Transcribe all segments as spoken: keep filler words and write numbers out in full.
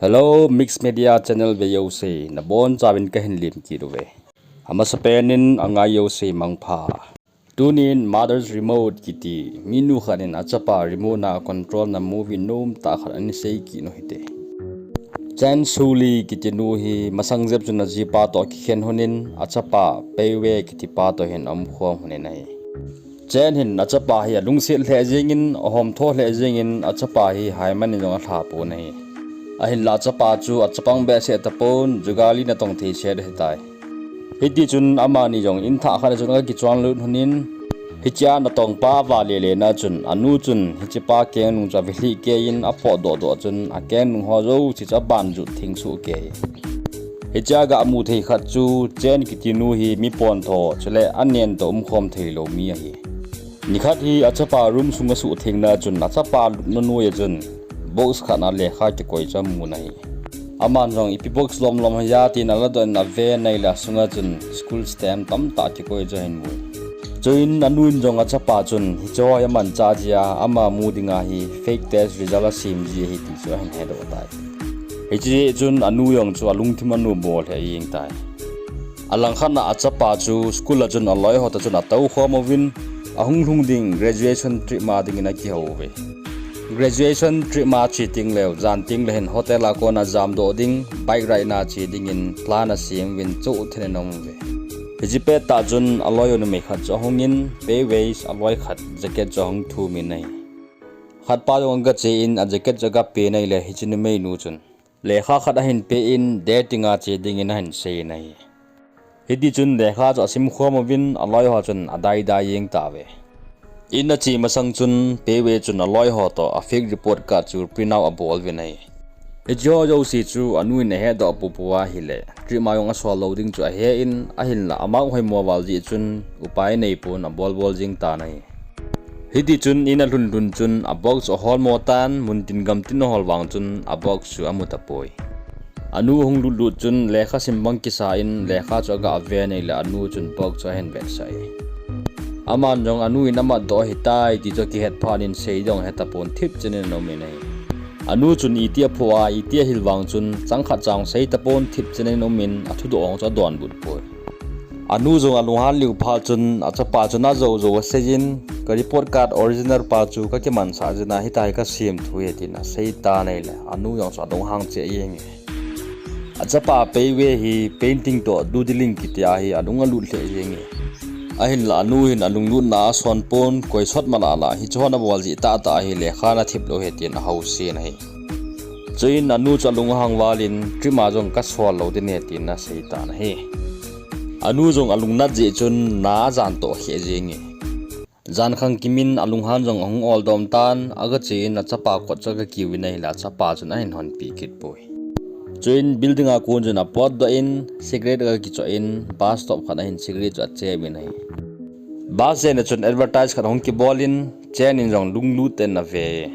Hello, Mix Media Channel ve jouse, nabonchauvin kahin lemkit uve. Amasapen in angai jouse mangpha. Tunin Mother's Remote kiti, minu khat in achapa remote na control na movie nomtah khat ana seikit u hite. Chen Su Li kiti nu hi masang jep chun ajipa toh akikhen lhonin, achapa Pei Wei kitipa toh hin aumkhom lhonin ahi. Chen hin achapa hi alungset lheh jengin, ahomtho lheh jengin, achapa hi haiman in jong alhapon ahi. Ahinla achapa chu achapang behseh tapon, jugali natong thei set ahitai. Hitichun amani jong inthah khat a chun agakichon lut lhonin, hichea natongpa avalele na chun, anu chun hichepa kengnung chu avelhih keiyin apotdoh doh chun, akengnung ho jouse chu abanjut thengsoh kei. Hichea gamu thei khat chu Chen kiti nu hi mi pontho, chule anen toh umkhom theilou mi ahi. Nikhat hi achapa room sunga asuhthengna chun achapa lutna noiya chun box khat a lekha kikoi chu amun ahi. Aman jong ipi box lomlom hia tin aladoh in ave naile asunga chun school stamp tamtah kikoi chu ahin mui. Chuin anu in jong achapa chun hicheho hi amanchah jia, ama mu dinga hi fake test result asem ji ahi ti chu ahin hedoh tai. Hiche chun anu jong chu alungthim anu bol lheh jeng tai. Alangkhat a achapa chu school a chun aloiho toh chun atoukhom uvin, ahung lhung ding graduation trip ma dingin akihou uve. Graduation trip ma che tengleu, jan tengle hin hotel a kona jamdoh ding, bike ride na che dingin plan asem uvin chuthei in aum uve. Hiche pettah chun aloi u numei khat chu ahungin, Pei Wei aloi khat jacket chu ahung thumin ahi. Khatpa jong agache in a jacket chu agape naile hiche numeinu chun lekha khat ahin pe in, dating a che dingin ahin seiyin ahi. Hitichun lekha chu asimkhom uvin, aloiho chun adaidai jeng tauve. In ache masang chun Pei Wei chun aloiho toh a fake report card chu print out abol uvin ahi. Hicheho jouse chu anu in ahetdoh poupou ahile, trip ma jong asol lou ding chu ahen, ahinla amark hoimo val jeh chun upai neipon abolbol jeng tan ahi. Hitichun in alhunlhun chun a box chu aholmo tan, muntin gamtin ahol vang chun a box chu amu tapoi. Anu ahung lutlut chun lekha sim bang kisa in lekha chu agave naile anu chun box chu ahin vetsah e. Aman jong anu in amatdoh ahitai ti chu akihet phat in sei jong ahetapon thipchen in aumin ahi. Anu chun iti aphoh a, iti ahil vang chun changkhat cha jong seitapon thipchen in aumin athudoh jong chu adonbut poi. Anu jong alunghan lheh phat chun achapa chun ajoujou aseiyin, ka report card original pa chu kakimansah jeh a hitia hi kasem thu ahi tin asei tan ahile, anu jong chu alunghang cheh jenge. Achapa Pei Wei hi painting toh doodling kitia hi alung alut lheh jenge. Ahinla anu hin alunglutna asonpon, koi sot malala hicheho nabol jeh tahtah ahile lekha nathip lou ahi tin ahouse in ahi. Chuin anu chu alunghang valin trip ma jong kasol lou ding ahi tin asei tan ahi. Anu jong alungnat jeh chun na ajantoh kheh jenge. Jankhang kimin alunghan jong ahung oldom tan, agache in achapa kot chu agakiuvin ahile achapa chun ahin honpeh kit poi. Chuin building a kon chun apotdoh in cigarette agakichoh in bus stop khat a hin cigarette chu achep in ahi. Bus stand a chun advertise khat ahung kibol in Chen in jong lunglut tah in ave.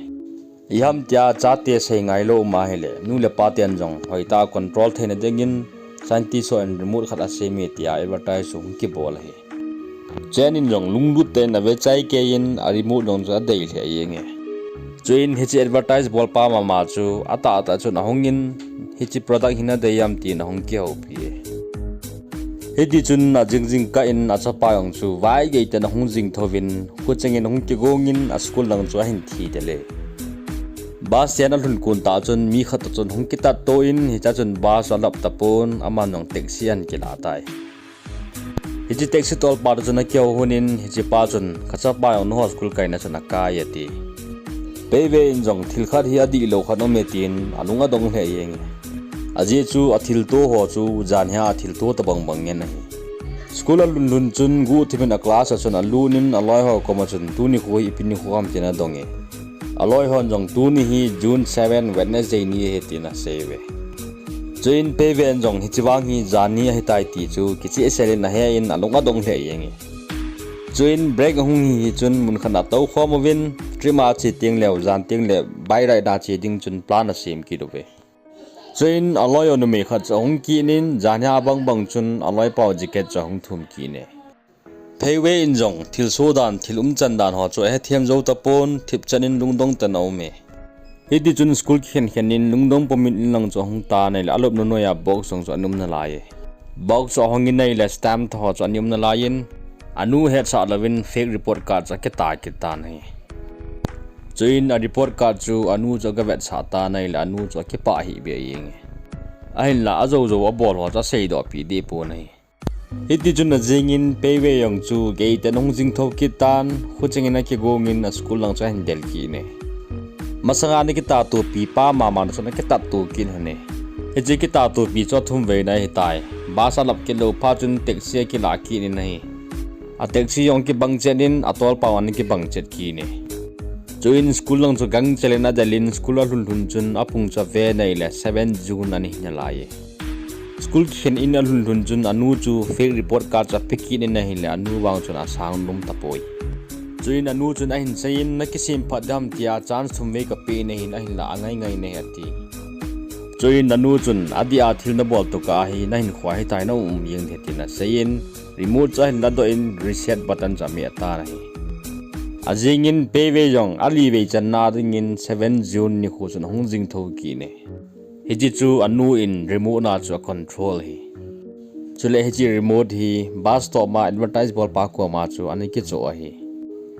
Iham tia chate sei ngailou um ahile, nu le paten jong hoitah a control theina dingin scientist hon remote khat aseme tia advertise chu hung kibol ahi. Chen in jong lunglut tah in ave chai keiyin a remote jong chu adei lheh jenge. Chuin hiche advertise bolpa mama chu atahtah chun ahungin hiche product hi nadei am tin ahung kihoupi e. Hitichun ajing jingkah in achapa jong chu vaigei tah in ahung jing thouvin, khucheng in ahung kigong in a school lang chu ahin thi tele. Bus stand alhun kon tah chun mi khat toh chun hung kitatto in hichea chun bus chu alap tapon, aman jong taxi ahin kilah tai. Hiche taxi tolpa toh chun akihou lhonin hichepa chun, kachapa jong nangho school kaina chun akai ati. Pei Wei in jong thil khat hi adihlou khat aume tin alung adong lheh jenge. Ajeh chu athilto ho chu janhia athilto tobang bang ngen ahi. School alhun lhun chun guhthim in a class a chun alut in aloiho koma chun tuni kho hi ipi nikho ham tin adong e. Aloihon jong tuni hi June seven Wednesday ni ahi tin aseiuve. Chuin Pei Wei in jong hiche vang hi janhi ahitai ti chu kichehsel in ahen alung adong lheh jenge. Chuin break ahung hi hi chun mun khat a atoukhom uvin, trip a che tengleu jan tengle bike ride a che ding chun plan asem kit uve. Chuin aloiho numei khat chu ahung kit in janhia abang bang chun aloipau jacket chu ahung thum kit e. Pei Wei in jong thilsoh dan, thil umchan dan ho chu ahethem jou tapon, thipchan in lungdong tah in aume. Hiti chun school kikhen khen in lungdong pum in in lang chu ahung tan ahile, alupna noiya box jong chu ana um nalai e. Box chu ahong in ahile stamp tho chu ana um nalai in, anu hetsah louvin fake report card chu akitah kit tan ahi. Chuin a report card chu anu chu agavetsah tan ahile, anu chu akipah hih beh jeng e. Ahinla ajou jou abol ho chu aseidoh pi deh pon ahi. Hiti chun ajing in Pei Wei jong chu gei tah in ahung jing thou kit tan, khucheng in akigong in a school lang chu ahin del kit in e. Masanga ana kitahto pi pa mama na chun akitahto kit in ahi. Hiche kitahto pi chu athum vei na ahitai. Bus alap kit lou phat chun taxi akilah kit in ahi. A taxi jong kibang chet in atolpa ana kibang chet kit in e. Chuin school lang chu gangchel in adel in school alhun lhun chun apung chu ave in ahile seven June ana hi nalai e. School kikhen in alhun lhun chun anu chu fake report card chu ape kit in ahile anu vang chun asang nom tapoi. Chuin anu chun ahin seiyin, nakisem phat dam tia chance thum vei kapeh nahin ahinla angai ngai nahi ati. Chuin anu chun adih a thil nabol tokah hi nahinkhoa hitia naum jeng ding tin aseiyin, remote chu ahin ladoh in reset button chu ameh tan ahi. Ajing in Pei Wei jong ali vei channa dingin seven June nikho chun ahung jing thou kit in e. Hiche chu anu in remote na chu a control ahi. Chule hiche remote hi bus stop ma advertise bolpa koma chu ana kichoh ahi.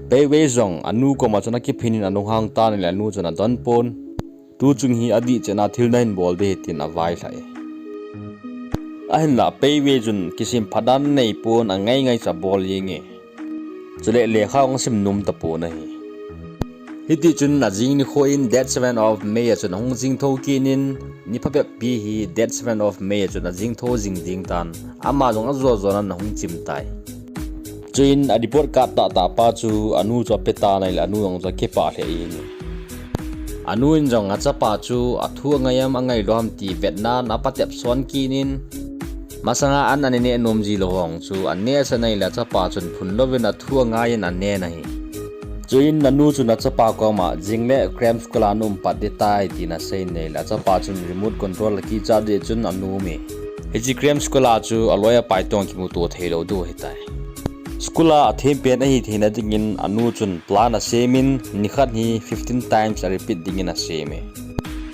Pei Wei jong anu koma chun akiphin in alunghang tan ahile anu chun adon pon. Tuchung hi adih chetna thil nahin bol ding ahi tin availhah e. Ahinla Pei Wei chun kisem phat dan nei pon angai ngai chu abol jeng e. Chule lekha jong asim nom tapon ahi. Hiti chun ajing nikho in date seven of May a chun ahung jing thou kit in, ni phabep pi hi date seven of May a chun ajing thou jing ding tan, ama jong ajo jo nan ahung chim tai. Chuin a report card tahtah pa chu anu chu ape tan ahile anu jong chu akipah lheh jeng e. Anu in jong achapa chu athu angai am angai lou ham ti vetnan apatep son kit in, masanga an ana neh nom ji lou ho chu aneh sa in ahile achapa chun phun louvin athu angai in anen ahi. Chuin anu chun achapa koma jingle Cram School a naum pat ding tai tin asei in ahile achapa chun remote control akichat jeh chun anom e. Hiche Cram School a chu aloi apai toh kimuto theilou diu ahitai. School a athem pen ahi theina dingin anu chun plan asem in nikhat hi fifteen times a repeat dingin asem e.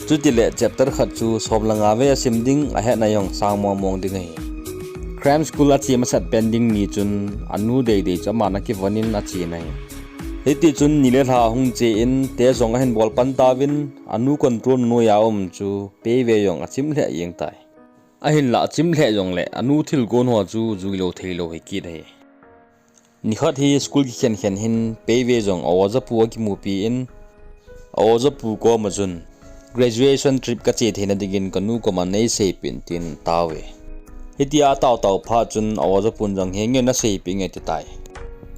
Chutile chapter khat chu som le nga vei asim ding, ahetna jong sang mong mong ding ahi. Cram School ache masat pen ding ni chun anu deidei chu aman akivon in achen ahi. Hiti chun ni le lha ahung che in test jong ahin bol pan tauvin, anu control noiya um chu Pei Wei jong achim lheh jeng tai. Ahinla achim lheh jongle anu thilgon ho chu juilou theilou hi kit ahi. Nikhat hi school kikhen khen hin Pei Wei jong a ojapu akimupi in, a ojapu koma chun graduation trip kache theina dingin kanu koma neiseipeh in tin atao e. Hitia atao tao phat chun a ojapun jong henge naseipeh nge ati tai.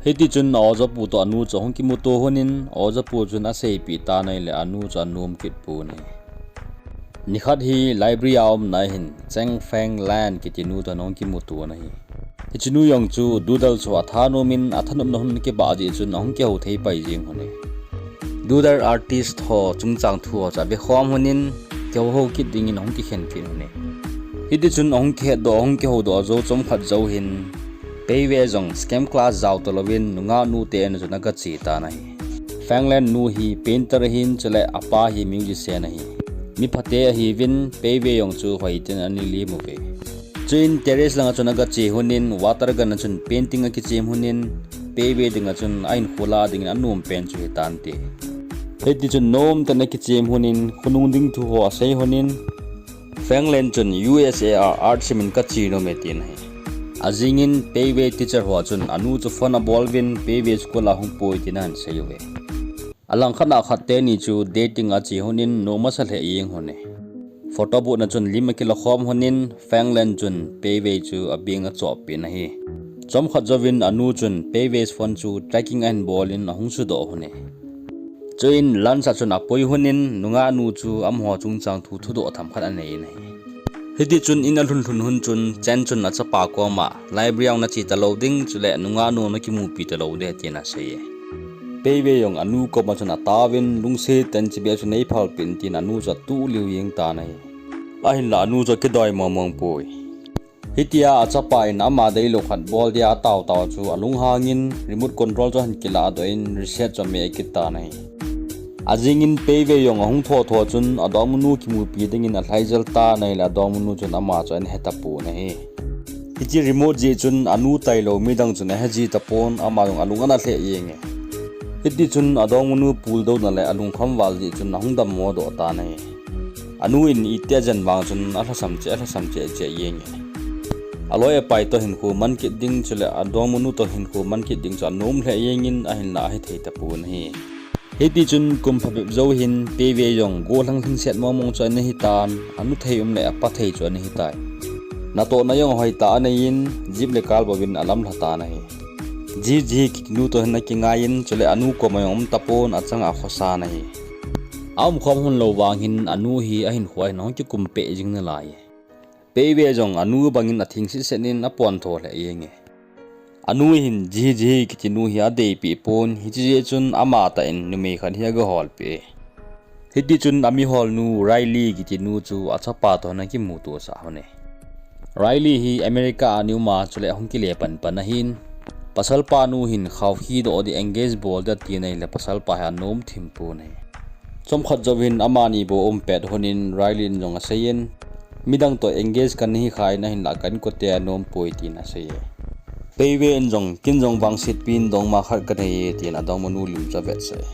Hiti chun a ojapu toh anu chu ahung kimuto lhon in, a ojapu chun aseipeh tan ahile anu chu anom kit pon ahi. Nikhat hi library a umna hin Cheng Feng Lan kiti nu toh ahung kimuto ahi. Hiche nu jong chu Doodle chu athanom in athanopna hun kibah jeh chun ahung kihou thei pai jeng lhon e. Doodle artist ho chungchang thu ho chu avekhom lhon in kihou hou kit dingin ahung kikhen kit lhon e. Hiti chun ahung kihetdoh ahung kihoudoh jou chomkhat jou hin Pei Wei jong scam class jao talouvin nungah nu te in chun agache tan ahi. Feng Lan nu hi painter ahin chule apa hi musician ahi. Mi phate ahiuvin Pei Wei jong chu hoitah in ana lim uve. Chuin terrace langa chun agache lhon in water gun a chun painting akichem lhon in Pei Wei dinga chun ahinkho lah dingin anom pen chu hitante. Hiti chun nomtah in akichem lhon in khonung ding thu ho asei lhon in Feng Lan chun U S A a art simin kache nom e tin ahi. Ajing in Pei Wei teacher ho chun anu chu phone abol uvin Pei Wei school a hung poi tin ahin sei uve. Alangkhat a khat teni chu dating a che lhon in nom asa lheh jeng lhon e. Photo booth na chun lim akilakhom lhon in Feng Lan chun Pei Wei chu abeng achop peh in ahi. Chomkhat jouvin anu chun Pei Wei's phone chu tracking ahin bol in ahung sudoh lhon e. Chuin lunch a chun apui lhon in nungah nu chu amaho chungchang thu thudoh themkhat anei in ahi. Hiti chun in alhun lhun lhon chun Chen chun achapa koma library a nache talou ding chule nungah nu nakimupi talou ding tin asei e. Pei Wei jong anu koma chun ataovin lungset tah in chibai chu neiphalpeh in tin anu chu atuh liu jeng tan ahi. Ahinla anu chu akidoi mong mong poi. Hitia achapa in ama deilou khat bol dia atao tao chu alunghang in remote control chu ahin kiladoh in reset chu ameh kit tan ahi. Ajingin Pei Wei jong ahung thotho chun adongmanu kimupi dingin alhaijel tan ahile adongmanu chun ama chu ana hetapon ahi. Hiche remote jeh chun anu tailou midang chun aheji tapon, ama jong alung ana lheh jenge. Hitichun adongmanu puldouna le alungkham val jeh chun ahung dammo doh tan ahi. Anu in itih ajen vang chun alhasam cheh, alhasam cheh cheh jenge. Aloi apai toh hinkho man kit ding chule adongmanu toh hinkho man kit ding chu anom lheh jengin ahinla ahethei tapon ahi. Hitichun kum phabep jou hin Pei Wei jong gollhang lhingset mongmong chu ana hitan, anu thei um le apa thei chu ana hitai. Natohna jong hoitah aneiyin, jeep le car bouvin alamlha tan ahi. Ji Ji kitinu toh hin akingaiyin, chule anu koma jong um tapon, achanga khosan ahi. Aumkhom lhon lou vang hin anu hi ahinkhoa hin ahung kikum peh jing nalai. Pei Wei jong anu bangin athing sitset in apontho lheh jenge. Anu hin Ji Ji kitinu hi adeipeh pon, hiche jeh chun amatah in numei khat hi agaholpeh e. Hitichun amiholnu Riley kitinu chu achapa toh ana kimutosah lhone. Riley hi America a ana uma chule ahung kile panpan ahin, pasalpa nu hin khaokhi doh ding, engage bol ding ati nahile pasalpa hi anom thim pon ahi. Chomkhat jouvin amani bou aumpet lhonin Riley in jong aseiyin, midang toh engage kana hikhai in ahinla ka inkote anompoi tin aseiye. Pei Wei in jong ken jong vangsetpi in dongma khat kaneiye tin adongmanu lim chu avetsah e.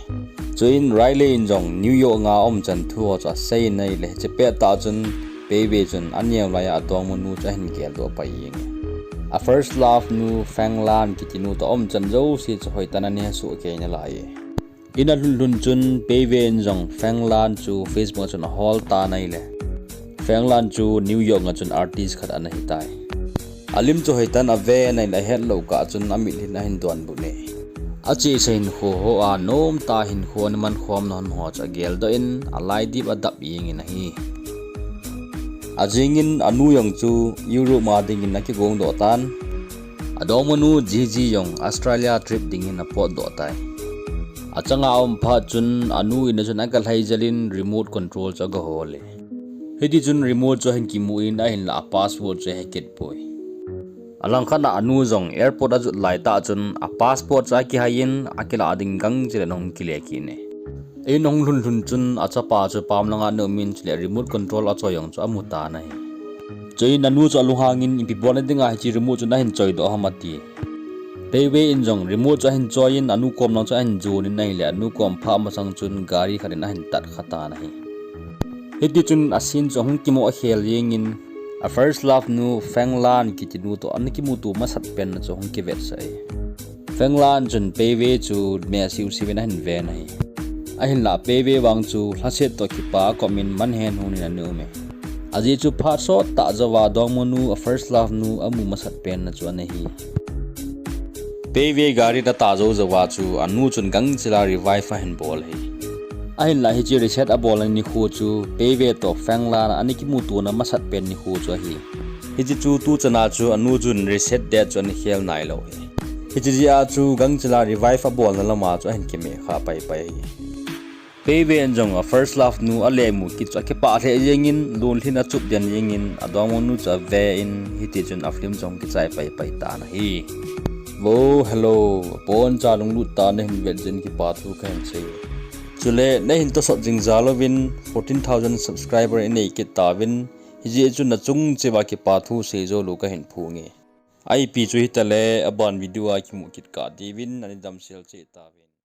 Chuin Riley in jong New York a aumchan thu ho chu aseiyin ahile hiche pettah chun Pei Wei chun aneo laiya adongmanu chu ahin geldoh pai jenge. A first love nu Feng Lan kitinu toh aumchan jouse chu hoitah in ana hesoh kei nalaiye. In alhun lhun chun Pei Wei in jong Feng Lan chu Facebook a chun ahol tan ahile, Feng Lan chu New York a chun artist khat ana hitai. Alim chu hoitah in ave in ahile ahetlou kah chun amitlhi in ahin donbute. Achesa hinkho hoa nomtah hinkho ana mankhomna hon ho chu ageldoh in alaidip adap jengin ahi. Ajingin anu jong chu Europe a dingin akigongdoh tan. Adongmanu Ji Ji jong Australia trip dingin apotdoh tai. Achanga aum phat chun anu in a chun agalhaijelin remote control chu agahole. Hitichun remote chu ahin kimun ahinla a password chu ahekit poi. Alangkhat a anu jong airport ajot laitah chun a passport chu akihaiyin akilah ding gangchel in ahung kile kit e. In ahung lhun lhun chun achapa chu pam langa ana umin chule remote control achoi jong chu amutan ahi. Chuin anu chu alunghangin ipi bolna dinga hiche remote chu nahin choidoh ham ati. Pei Wei in jong remote chu ahin choiyin anu kom lang chu ahin jonin ahile anu kom phah masang chun gari khat in ahin tatkhatan ahi. Hitichun a scene chu ahung kimoh akhel jengin a first love nu Feng Lan kitinu toh ana kimuto masat penna chu ahung kivetsah e. Feng Lan chun Pei Wei chu meh siusiuvin ahin ven ahi. Ahinla Pei Wei vang chu lhaset toh kipa akomin manhen honin ana ume. Ajeh chu phat sottah jouva adongmanu a first love nu amu masat penna chu ana hi. Pei Wei gari in ata jou jouva chu anu chun gangchela revive ahin bol ahi. Ahinla hiche reset abolna nikho chu Pei Wei toh Feng Lan ana kimutona masat pen nikho chu ahi. Hiche chu tuchana chu anu chun reset date chu ana khel nailou ahi. Hiche jeh a chu gangchela revive abolna lama chu ahin kimeh kha paipai ahi. Pei Wei in jong a first love nu alemu kit chu akipah lheh jengin, lunlhin achup den jengin, adongmanu chu aven, hitichun a film chu ahung kichai paipai tan ahi. Vo, hello, aboncha lunglut tah a nahin vet jeh in kipa thu kahin sei. Chule nahin tosot jing jal uvin fourteen thousand subscriber inei kit tauvin, hijeh chun nachung cheh uva kipa thu seijou lou kahin phonge. Ipi chu hitale, aban video a kimu kit kah diuvin, nani damsel cheh tauvin.